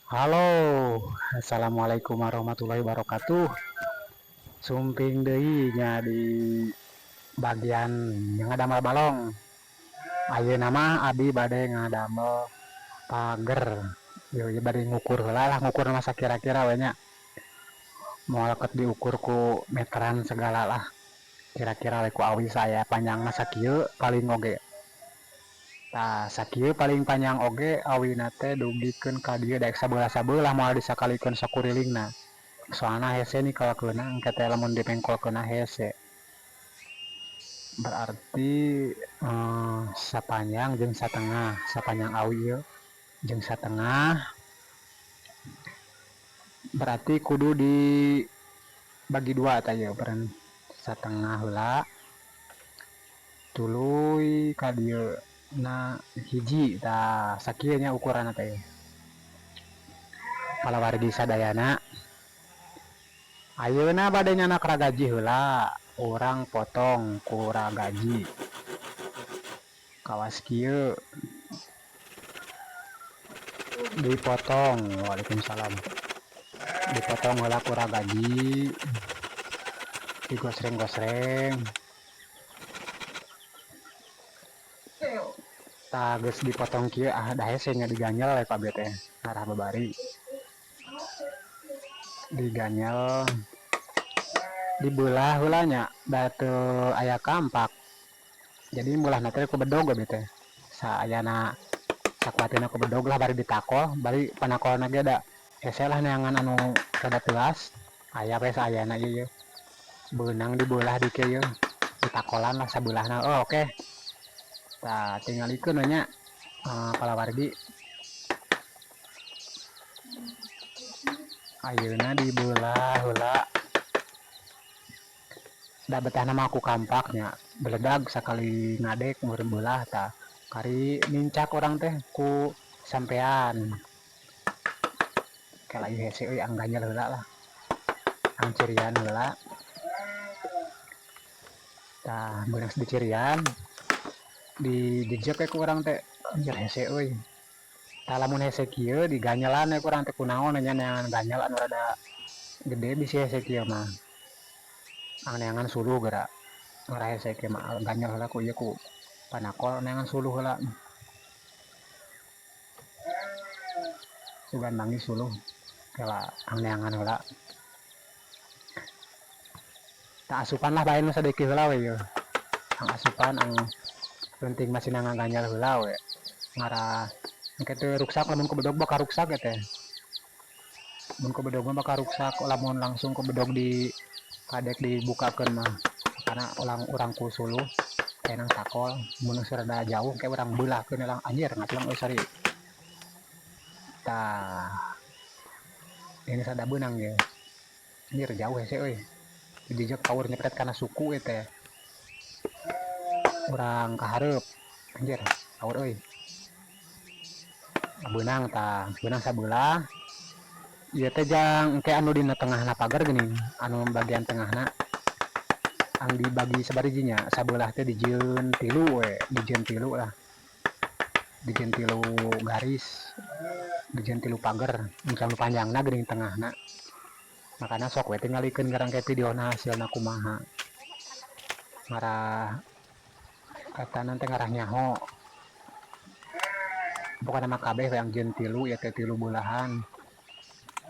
Halo, assalamualaikum warahmatullahi wabarakatuh. Sumping deui nya di bagian ngadamel balong. Ayeuna mah abi bade ngadamel pager. Yeuh ieu bade ngukur heula lah, ngukur mah sakira-kira we nya. Moal ket diukur ku meteran segala lah. Kira-kira we ku awi saya panjangna sakieu paling oge. Tah sakieu paling panjang oge awina teh dugikeun ka dieu daek sabelah-sabelah moal disakalikeun sakurilingna. Soalna hese nikelkeunna engke teh lamun dipengkolkeunna hese. Berarti sapanjang jeung satengah, sapanjang awi ieu jeung satengah berarti kudu dibagi dua tah ieu beureun satengah heula tuluy ka dieu na hiji tah sakieu nya ukuranna teh. Palawargi sadayana ayeuna bade nyanak ragaji heula urang potong ku ragaji kawas kieu dipotong. Waalaikumsalam. Dipotong heula ku ragaji, digosreng-gosreng. Tah geus dipotong kieu ah da hese nya diganyel we ku abi teh ngarah babari. Diganyel dibelah heula nya da teu aya kampak. Jadi mulahna teh ku bedog abi teh. Saayana sakuatina ku bedog lah bari ditakol, bari panakolna ge da hese lah neangan anu rada teuas. Aya we saayana ieu yeuh. Beunang dibelah di kieu yeuh. Ditakolan lah sabelahna. Oh oke. Tah tingalikeun we nya palawargi. Ayeuna dibelah heula. Da betahna mah ku kampak nya, beledag sakali ngadek meureun beulah tah. Kari nincak urang teh ku sampean. Kela ieu hese euy angganyel heula lah. Angcirian heula. Tah beunang dicirian dijejek we ku urang teh anjir hese euy. Tah lamun hese kieu diganyelan we ku urang teh kunaon nya neangan ganyel anu rada gede bisi hese kieu mah. Ang neangan suluh geura. Ngarah hese kieu mah ganyel heula ku ieu ku panakol neangan suluh heula. Sugan manggih suluh kela ang neangan heula. Tah asupan lah bae nu sadeukeut heula we ieu. Ang asupan ang penting masih ngaganyel heula we. Ngarah engke teu ruksak lamun ku bedog bakal ruksak ge teh. Mun ku bedog mah bakal ruksak lamun langsung ku bedog di kadek dibukakeun mah. Karena ulang urang ku suluh enang takol mun geus rada jauh engke urang beulahkeun lah anjir ngateleng euy sari. Tah ini sada beunang ye. Anjir jauh hese euy. Dijejek kaur nyepret kana suku ieu teh. Urang kahareup anjir kaur euy. Beunang tah, beunang sabelah. Ieu teh jang engke anu dina tengahna pagar geuning, anu bagian tengahna ang dibagi sabariji nya, sabelah teh dijieun tilu we, dijieun tilu lah. Dijieun tilu garis, dijieun tilu pagar, engke anu panjangna geuning tengahna. Makana sok we tingalikeun garang ke videona hasilna kumaha. Ngarah kata nanti ngarah nyaho. Pokona mah kabeh we ang jieun tilu ya teh tilu belahan.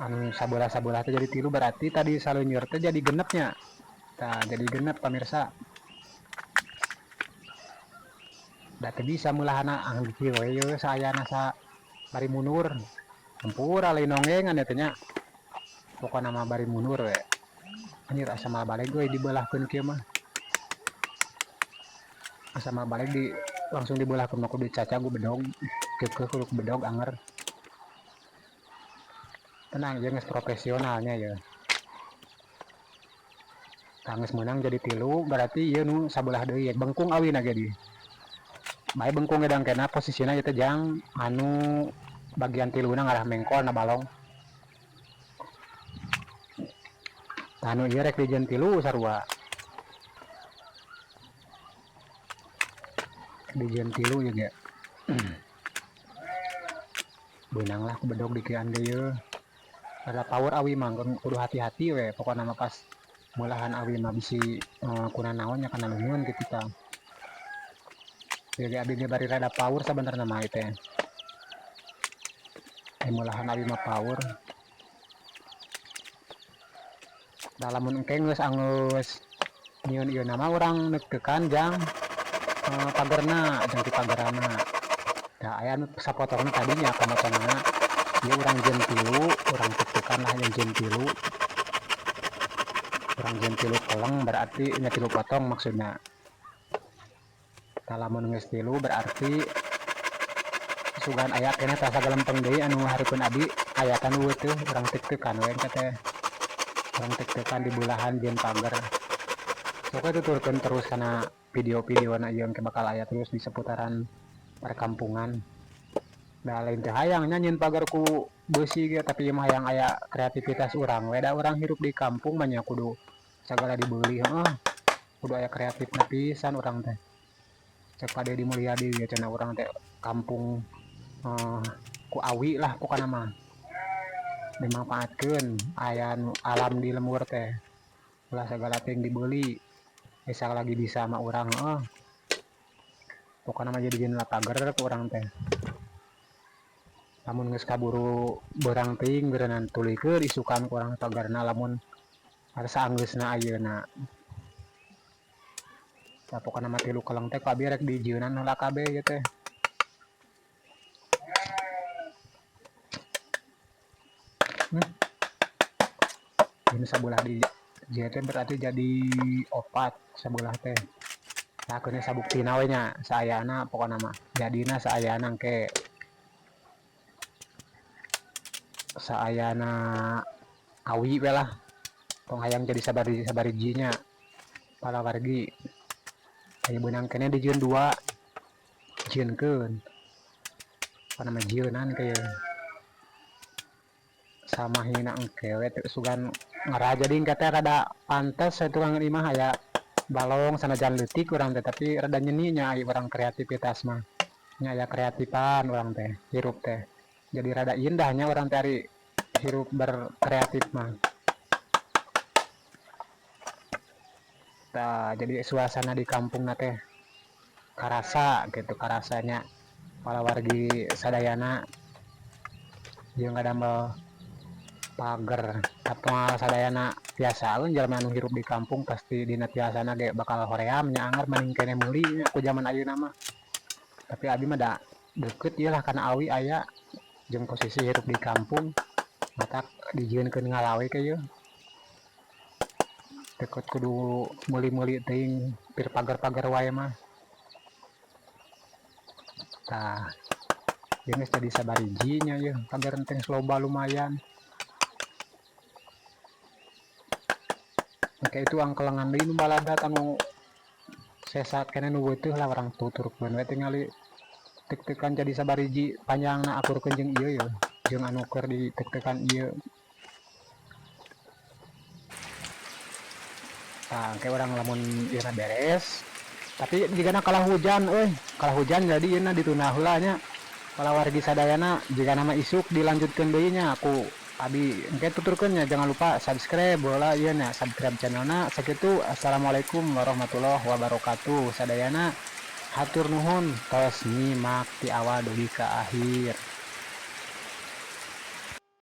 Anu sabelah-sabelah teh jadi tilu berarti tadi saleuneur teh jadi genepnya. Tah jadi genep pamirsa. Da teu bisa meulahana ang kieu we ieu saayana sa bari mundur. Hampura lain nonggengan ya teh nya. Pokona mah bari mundur we. Anjir asa malah balik euy dibelahkeun kieu mah. Asa malah balik di langsung dibelahkeun mah kudu dicaca ku bedog. Keukeuh kudu ku bedog anger. Tenang ieu geus profesionalnya ieu. Tah geus meunang jadi tilu berarti ieu nu sabelah deui bengkung awina ge di. Bae bengkung ge dangkena posisina ieu teh jang anu bagian tiluna ngarah mengkol na balong. Tah anu ieu rek dijieun tilu sarua. Dijieun tilu ieu ge. Beunang lah ku bedog dikian ge yeuh. Rada power awi mah kudu hati-hati we pokona mah pas meulahan awi mah bisi kunanaon nya kana leungeun kitu tah. Ieu ge abi ge bari rada power sabenerna mah ieu teh. Meulahan awi mah power. Da lamun engke geus anggeus nyieun ieu na mah urang neukeukan jang pagerna jang ti pagerana. Da aya anu sapotongna tadi nya pamotongna ieu urang jieun tilu urang teukeukan lah yang jieun tilu. Urang jieun tilu keleng berarti nya tilu potong maksudna. Tah lamun geus tilu berarti sugan aya keneh tah sagalempeng deui anu hareupeun abi aya tah nu teuh urang teuk-teukan we engke teh. Urang teuk-teukan di bulahan jieun pager. Sok we tuturkeun terus kana video-videona ieu engke bakal aya terus di seputaran perkampungan. Da lain teh hayang nya nyieun pagar ku beusi ge tapi ieu mah hayang aya kreativitas urang we da urang hirup di kampung mah nya kudu sagala dibeuli heuh. Kudu aya kreatifna pisan urang teh. Cek Pak Dedi Mulyadi ge cenah urang teh kampung ku awi lah pokona mah. Dimanfaatkeun aya nu alam di lembur teh. Ulah sagala teuing dibeuli. Bisa lagi bisa mah urang heuh. Pokona mah jadi jieun pager ku urang teh. Lamun geus kaburu beurang teuing beureunan tuluykeun isukan ku urang pagerna lamun saanggeusna ayeuna. Tah pokona mah tilu keleng teh ku abi rek dijieunan heula kabeh ieu teh. Ini sabelah di jieu teh berarti jadi opat sabelah teh. Tah keun sabuktina we nya saayana pokona mah jadina saayana engke. Saayana awi we lah tong hayang jadi sabariji nya palawargi. Aya beunang keneh dijieun dua jieunkeun pokona mah jieunan ke ieu. Samahina engke we teu sugan ngaraja jadi engke teh rada pantes we tukang imah aya balong sanajan leutik urang teh tapi rada nyeni nya ai urang kreativitas mah nya aya kreatifan urang teh hirup teh jadi rada indah nya urang teh ari hirup berkreatif mah. Tah jadi suasana di kampungna teh karasa gitu karasanya palawargi sadayana jeung ngadamel pager moal sadayana tiasa jalma anu hirup di kampung pasti dina tiasana ge bakal hoream nya angger mending keneh meuli nya ku jaman ayeuna mah. Tapi abi mah da deukeut ieu lah kana awi aya jeung posisi hirup di kampung matak dijieunkeun ngalawe ke ieu. Deukeut kudu meuli-meuli teuing pir pager-pager wae mah. Tah ieu geus jadi sabariji nya ieu pager teh geus loba lumayan. Engke itu angkelengan deui nu baladat anu sesa keneh nu weuteuh lah urang tuturkeun we tingali teuk-teukan jadi sabariji panjangna akurkeun jeung ieu yeuh jeung anu keur diteuk-teukan ieu. Tah engke urang lamun ieu beres tapi jigana kalah hujan euy kalah hujan jadi ieu na ditunda heula nya palawargi sadayana jigana mah isuk dilanjutkeun deui nya ku abi engke tuturkeun nya jangan lupa subscribe heula ieu nya subscribe channelna sakitu assalamualaikum warahmatullahi wabarakatuh sadayana hatur nuhun tos nyimak ti awal dugi ka akhir.